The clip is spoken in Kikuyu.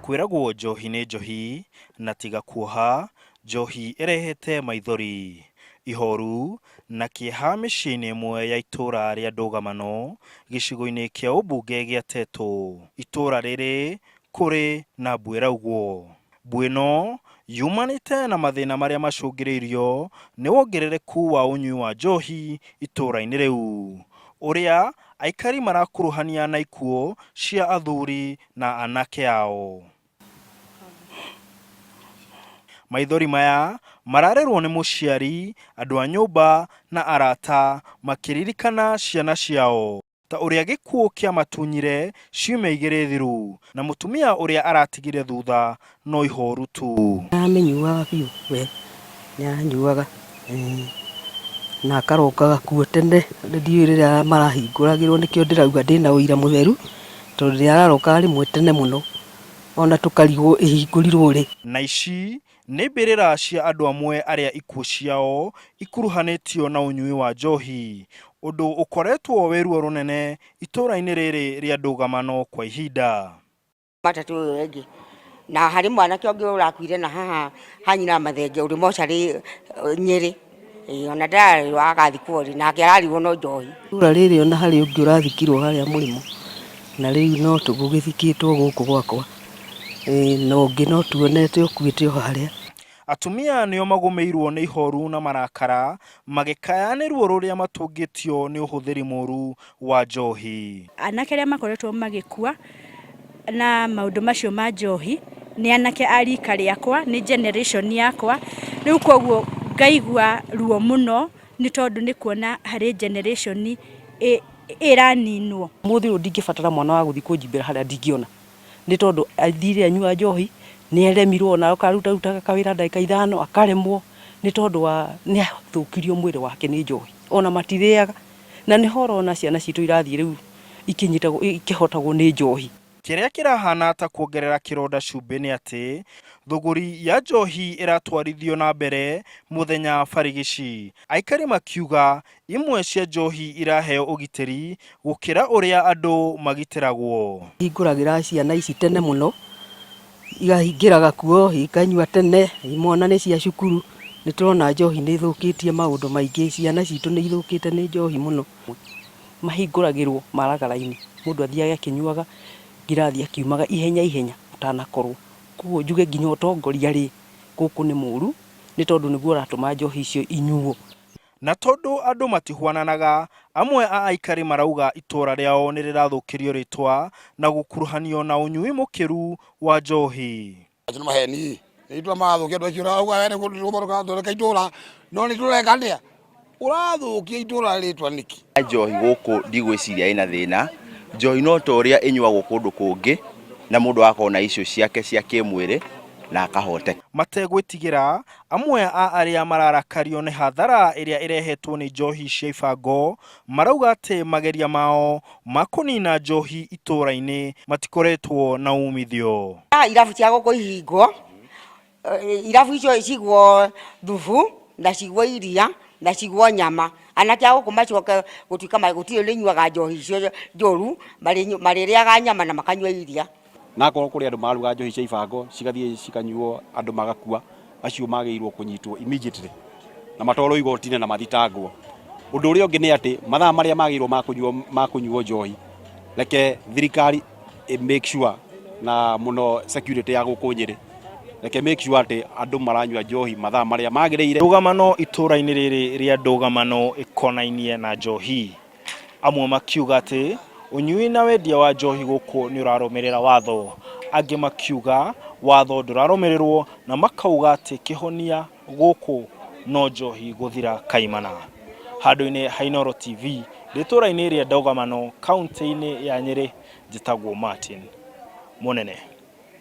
Kwĩragwo njohi nĩ njohi, na tiga kuoha, njohi ĩrehete maithori, ihoru na kĩeha mĩciĩ-inĩ ĩmwe ya itũũra rĩa Ndũgamano gĩcigo-inĩ kĩa ũmbunge gĩa Tetũ. Itũũra rĩrĩ kũrĩ na mbu ĩraugwo. Mbu ĩno yumanĩte na mathĩna marĩa macũngĩrĩirio nĩ wongerereku wa ũnyui wa njohi itũũra-inĩ rĩu, ũrĩa aikari marakuruhania na ikuũ cia athuri na anake ao. Maithori maya mararĩrwo nĩ mũciari, andũ a nyũmba na arata makĩririkana ciana ciao ta ũrĩa gĩkuũ kĩamatunyire ciumia igĩrĩ thiru na mũtumia ũrĩa aratigire thutha no ihoru tu. Nĩaramĩnyuaga biũ we, nĩaranyuaga na akarokaga kuo tene, ndiũĩ rĩrĩa marahingũragĩrwo nĩkĩo ndĩrauga ndĩna ũira mũtheru, tondũ nĩararokaga rĩmwe tene mũno ona tũkarigwo ĩhingũrirwo rĩ. Na ici nĩ mbĩrĩra cia andũ amwe arĩa ikuũ ciao ikuruhanĩtio na ũnyui wa njohi, ũndũ ũkoretwo wĩ ruo rũnene itũũra-inĩ rĩrĩ rĩa Ndũgamano kwa ihinda. Matatũ ũyũ ĩngĩ na harĩ mwanake ũngĩ ũrakuire na haha ha nyina mathenge ũrĩ mocarĩ Nyĩrĩ ona ndararĩrwo agathikwo rĩ nake ararirwo no njohi. Itũra rĩrĩ ona harĩ ũngĩ ũrathikirwo harĩa mũrĩmo na rĩu no tũgũgĩthikĩtwo gũkũ gwakwa na ũngĩ no tuonete ũkuĩte o harĩa. Atumia nĩo magũmĩirwo nĩ ihoru na marakara magĩkaya nĩ ruo rũrĩa matũngĩtio nĩ ũhũthĩri mũru wa njohi. Anake arĩa makoretwo magĩkua na maũndũ macio ma njohi nĩ anake a rika rĩakwa, nĩ generation yakwa, rĩu koguo ngaigua ruo mũno nĩ tondũ nĩ kuona harĩ generation ĩraninwo. Ũmũthĩ ũyũ ndingĩbatara mwana wa gũthiĩ kũnjimbĩra harĩa ndingĩona. Nĩ tondũ athire anyua njohi, nĩ aremirwo ona akarutaga kawĩra ndagĩka ithano akaremwo, nĩ tondũ wa nĩ athũkirio mwĩrĩ wake nĩ njohi. Ona matirĩaga, na nĩho ũrona ciana citũ irathiĩ rĩu ikĩnyitagwo ikĩhotagwo nĩ njohi. Kĩrĩa kĩrahana ta kuongerera kĩronda cumbĩ nĩ atĩ thũgũri ya njohi ĩratwarithio na mbere mũthenya barigici. Aikari makiuga Imwe cia njohi iraheo ũgitĩri gũkĩra ũrĩa andũ magitĩragwo. Hingũragĩra ciana ici tene mũno, igahingĩraga kuo ikanyua tene, mwana nĩ cia cukuru, nĩ tũrona njohi nĩ ĩthũkĩtie maũndũ maingĩ, ciana citũ nĩ ithũkĩte nĩ njohi mũno. Mahingũragĩrwo maragara-inĩ, mũndũ athiage akĩnyuaga ngirathi akiumaga ihenya ihenya ũtanakorwo. Koguo njuge nginya ũtongoria rĩ, gũkũ nĩ mũru nĩ tondũ nĩguo ũratũma njohi icio inyuo. Na tondũ andũ matihuananaga, amwe a aikari marauga itũra rĩao nĩ rĩrathũkĩrio rĩtwa na gũkuruhanio na ũnyui mũkĩru wa njohi. Acio nĩ maheni nĩ itũra marathũkia andũ acio ũrauga we nĩ gũthondeka itũra no nĩ tũreka atĩa ũrathũkia itũra rĩtwa nĩkĩ? Njohi gũkũ ndigwĩciria ĩna thĩna, njohi no ta ũrĩa ĩnyuagwo kũndũ kũngĩ na mũndũ agakorwo na issue ciake cia kĩmwĩrĩ na akahoteka. Mategwĩtigĩra, amwe a arĩa mararakario nĩ hathara ĩrĩa ĩrehetwo nĩ njohi cia ibango marauga atĩ mageria mao ma kũnina njohi itũra-inĩ matikoretwo na umithio. Irabu cia gũkũ ihingwo, irabu icio cigwo thubu na cigwo iria na cigwo nyama. Anake a gũkũ macoke gũtuĩka gũtirĩ ũrĩnyuaga njohi icio njũru, marĩrĩaga nyama na makanyua iria. Na akorwo kũrĩ andũ mararuga njohi cia ibango cigathiĩ cikanyuo andũ magakua, acio magĩrĩirwo kũnyitwo immediately na matwarwo igoti-inĩ na mathitangwo. Ũndũ ũrĩa ũngĩ nĩ atĩ mathaa marĩa magĩrĩirwo ma kũnyuo njohi, reke thirikari ĩ make sure na mũno security ya gũkũ Nyĩrĩ, reke make sure atĩ andũ maranyua njohi mathaa marĩa magĩrĩire. Ndũgamano itũra-inĩ rĩrĩ rĩa Ndũgamano ĩkonainie na njohi. Amwe makiuga atĩ ũnyui na wendia wa njohi gũkũ nĩ ũrarũmĩrĩra watho, angĩ makiuga watho ndũrarũmĩrĩrwo na makauga atĩ kĩhonia gũkũ no njohi gũthira kaimana. Handũ-inĩ ha Inooro TV, ndĩ itũra-inĩ rĩa Ndũgamano, kauntĩ-inĩ ya Nyĩrĩ, njĩtagwo Martin Mũnene.